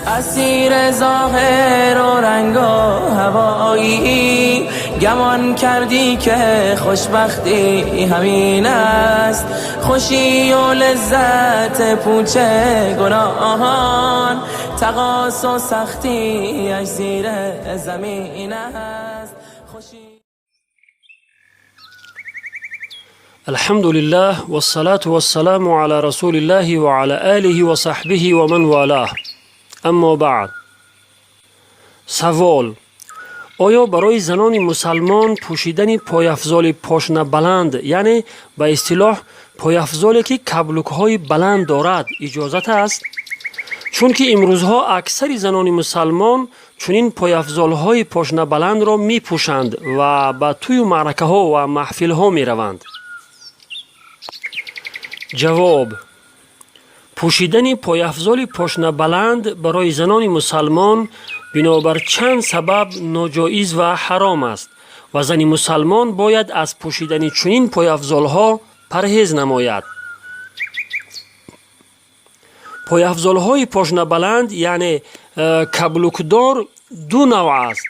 Асири зоҳиру рангу ҳавоӣ, гумон кардӣ, ки хушбахтӣ ҳамин аст. Хушию лаззати пӯчи гуноҳон, тақосу сахтиаш зери замин аст. Хушӣ. الحمد لله والصلاة والسلام على رسول الله وعلى آله وصحبه ومن والاه. أما بعد. Савол: оё барои занони мусалмон пӯшидани пойафзоли пошнабаланд, яъне ба истилоҳ пойафзоле, ки каблукҳои баланд дорад, иҷозат аст? Чунки имрӯзҳо аксари занони мусалмон чунин пойафзолҳои пошнабаландро мепӯшанд ва ба тӯю маъракаҳо ва маҳфилҳо мераванд. Ҷавоб: пӯшидани пойафзоли пошнабаланд барои занони мусалмон бинобар чанд сабаб ноҷоиз ва ҳаром аст ва зани мусалмон бояд аз пӯшидани чунин пойафзолҳо парҳез намояд. Пойафзолҳои пошнабаланд, яъне каблукдор, ду навъ аст.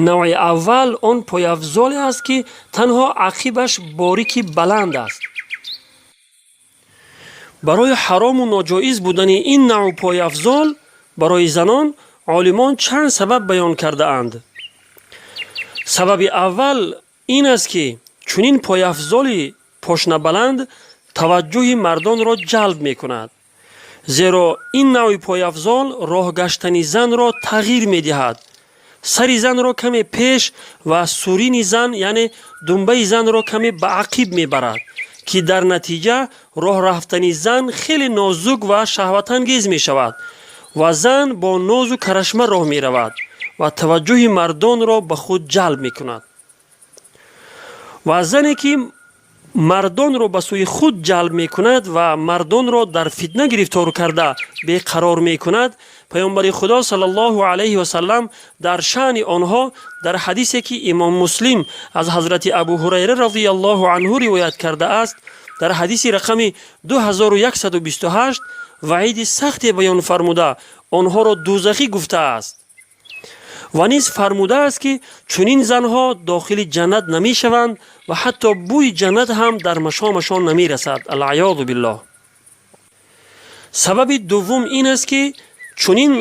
Навъи аввал он пойафзоле аст, ки танҳо ақибаш борики баланд аст. Барои ҳарому ноҷоиз будани ин навъ пойафзол барои занон олимон чанд сабаб баён кардаанд. Сабаби аввал ин аст, ки чунин пойафзоли пошнабаланд таваҷҷӯҳи мардонро ҷалб мекунад, зеро ин навъи пойафзол роҳ гаштани занро тағйир медиҳад, сари занро каме пеш ва сурини зан, яъне думбаи занро каме ба ақиб мебарад, ки дар натиҷа роҳ рафтани зан хеле нозук ва шаҳватангез мешавад ва зан бо нозу карашма роҳ меравад ва таваҷҷӯҳи мардонро ба худ ҷалб мекунад. Ва зане, ки мардонро ба сӯи худ ҷалб мекунад ва мардонро дар фитна гирифтор карда беқарор мекунад, паёмбари Худо саллаллоҳу алайҳи васаллам дар шаъни онҳо дар ҳадисе, ки имом Муслим аз ҳазрати Абу Ҳурайра разияллоҳу анҳу ривоят кардааст, дар ҳадиси рақами 2128 ваъиди сахте баён фармуда, онҳоро дӯзахӣ гуфтааст ва низ фармудааст, ки чунин занҳо дохили ҷаннат намешаванд ва ҳатто бӯи ҷаннат ҳам дар машомашон намерасад, алъаёзу биллоҳ. Сабаби дуввум ин аст, ки чунин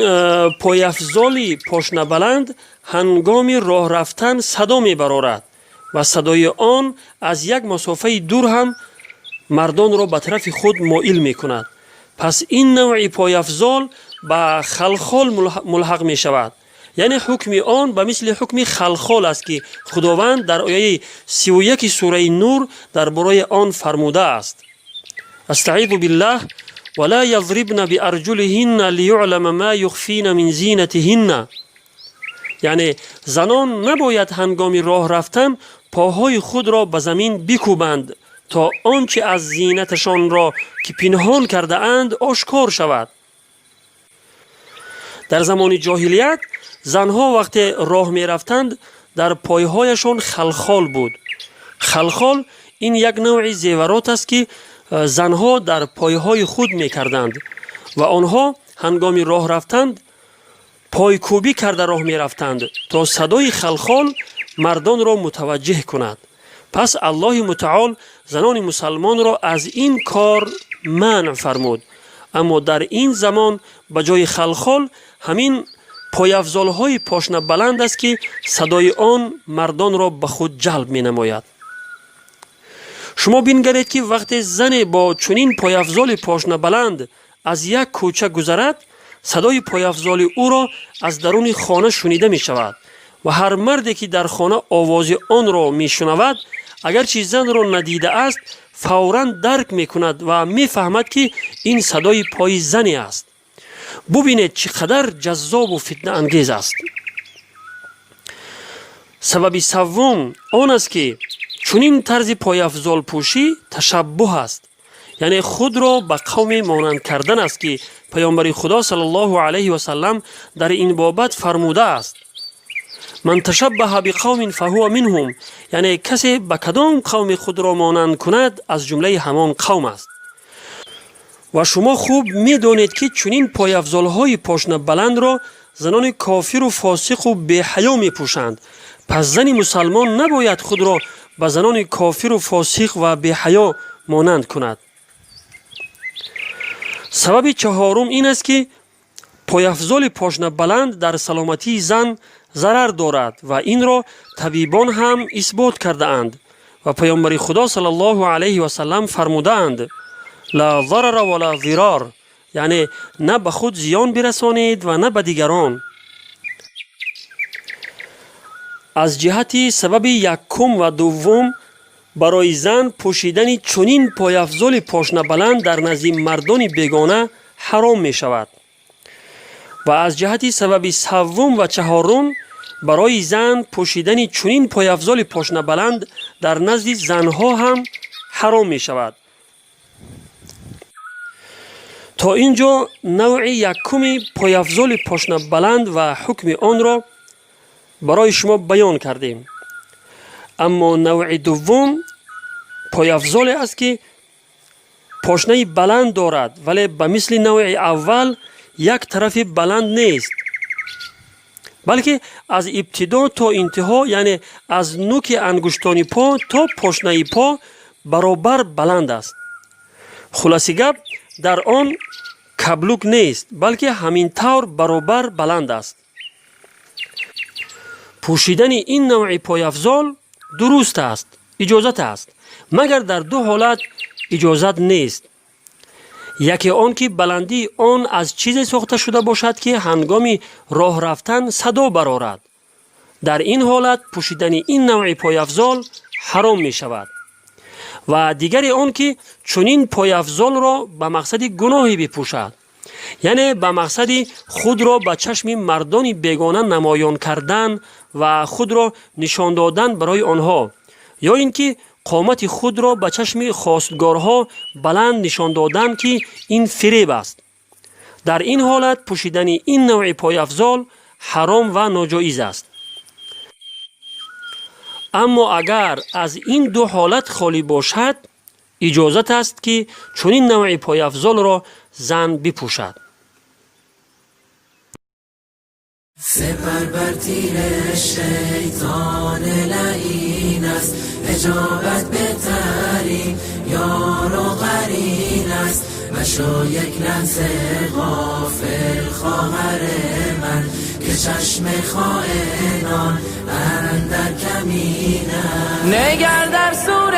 пойафзоли пошнабаланд ҳангоми роҳ рафтан садо мебарорад ва садои он аз як масофаи дур ҳам мардонро ба тарафи худ моил мекунад. Пас ин навъи пойафзол ба халхол мулҳақ мешавад, яъне ҳукми он ба мисли ҳукми халхол аст, ки Худованд дар ояи 31-и сураи Нур дар бораи он фармудааст: أستعيذ بالله، ولا يضربن بأرجلهن ليعلم ما يخفين من زينتهن. Яъне занон набояд ҳангоми роҳ рафтан поҳои худро ба замин бикӯбанд, то он чи аз зинаташонро, ки пинҳон кардаанд, ошкор шавад. Дар замони ҷоҳилият занҳо вақте роҳ мерафтанд, дар пойҳояшон халхол буд. Халхол ин як навъи зеварот аст, ки занҳо дар пойҳои худ мекарданд ва онҳо ҳангоми роҳ рафтанд пойкӯбӣ карда роҳ мерафтанд, то садои халхол мардонро мутаваҷҷеҳ кунад. Пас Аллоҳи мутаол занони мусалмонро аз ин кор манъ фармуд, аммо дар ин замон ба ҷои халхол ҳамин пойафзолҳои пошнабаланд аст, ки садои он мардонро ба худ ҷалб менамояд. Шумо бингаред, ки вақте зане бо чунин пойафзоли пошнабаланд аз як кӯча гузарад, садои пойафзоли ӯро аз даруни хона шунида мешавад ва ҳар марде, ки дар хона овози онро мешунавад, агарчи занро надидааст, фавран дарк мекунад ва мефаҳмад, ки ин садои пои зане аст. Бубинед, чӣ қадар ҷаззобу фитнаангез аст. Сабаби саввум он аст, ки чунин тарзи пойафзолпӯшӣ ташаббуҳ аст, яъне худро ба қавме монанд кардан аст, ки паёмбари Худо саллаллоҳу алайҳи васаллам дар ин бобат фармудааст: من تشبه بقوم فهو منهم. Яъне касе ба кадом қавми худро монанд кунад, аз ҷумлаи ҳамон қавм аст. Ва шумо хуб медонед, ки чунин пойафзолҳои пошнабаландро занони кофиру фосиқу беҳаё мепӯшанд. Пас зани мусалмон набояд худро ба занони кофиру фосиқ ва беҳаё монанд кунад. Сабаби чаҳорум ин аст, ки пойафзоли пошнабаланд дар саломатии зан зарар дорад ва инро табибон ҳам исбот кардаанд ва Паёмбари Худо саллаллоҳу алайҳи васаллам фармудаанд: «Ла зарара ва ла зирор», яъне на ба худ зиён бирасонед ва на ба дигарон. Аз ҷиҳати сабаби якум ва дуввум барои зан пӯшидани чунин пойафзоли пошнабаланд дар назди мардони бегона ҳаром мешавад ва аз ҷиҳати сабаби саввум ва чаҳорум барои зан пӯшидани чунин пойафзоли пошнабаланд дар назди занҳо ҳам ҳаром мешавад. То ин ҷо навъи якуми пойафзоли пошнабаланд ва ҳукми онро барои шумо баён кардем. Аммо навъи дуввум пойафзоле аст, ки пошнаи баланд дорад, вале ба мисли навъи аввал як тарафи баланд нест, балки аз ибтидо то интиҳо, яъне аз нуки ангуштони по то пошнаи по баробар баланд аст. Хулоси гап, дар он каблук нест, балки ҳамин тавр баробар баланд аст. Пӯшидани ин навъи пойафзол дуруст аст, иҷозат аст, магар дар ду ҳолат иҷозат нест. Яке он ки баландии он аз чизе сохта шуда бошад, ки ҳангоми роҳ рафтан садо барорад. Дар ин ҳолат пӯшидани ин навъи пойафзол ҳаром мешавад. Ва дигаре он ки чунин пойафзолро ба мақсади гуноҳе бипӯшад, яъне ба мақсади худро ба чашми мардони бегона намоён кардан ва худро нишон додан барои онҳо, ё ин ки қомати худро ба чашми хостгорҳо баланд нишон додан, ки ин фиреб аст. Дар ин ҳолат пӯшидани ин навъи пойафзол ҳаром ва ноҷоиз аст. Аммо агар аз ин ду ҳолат холӣ бошад, иҷозат аст, ки чунин навъи пойафзолро зан бипӯшад. سپر بر تیر شیطان لعین است، حجابت بهترین یار و قرین است. مشو یک لحظه غافل خواهر من، که چشم خائنان اندر کمین است. نگر در سور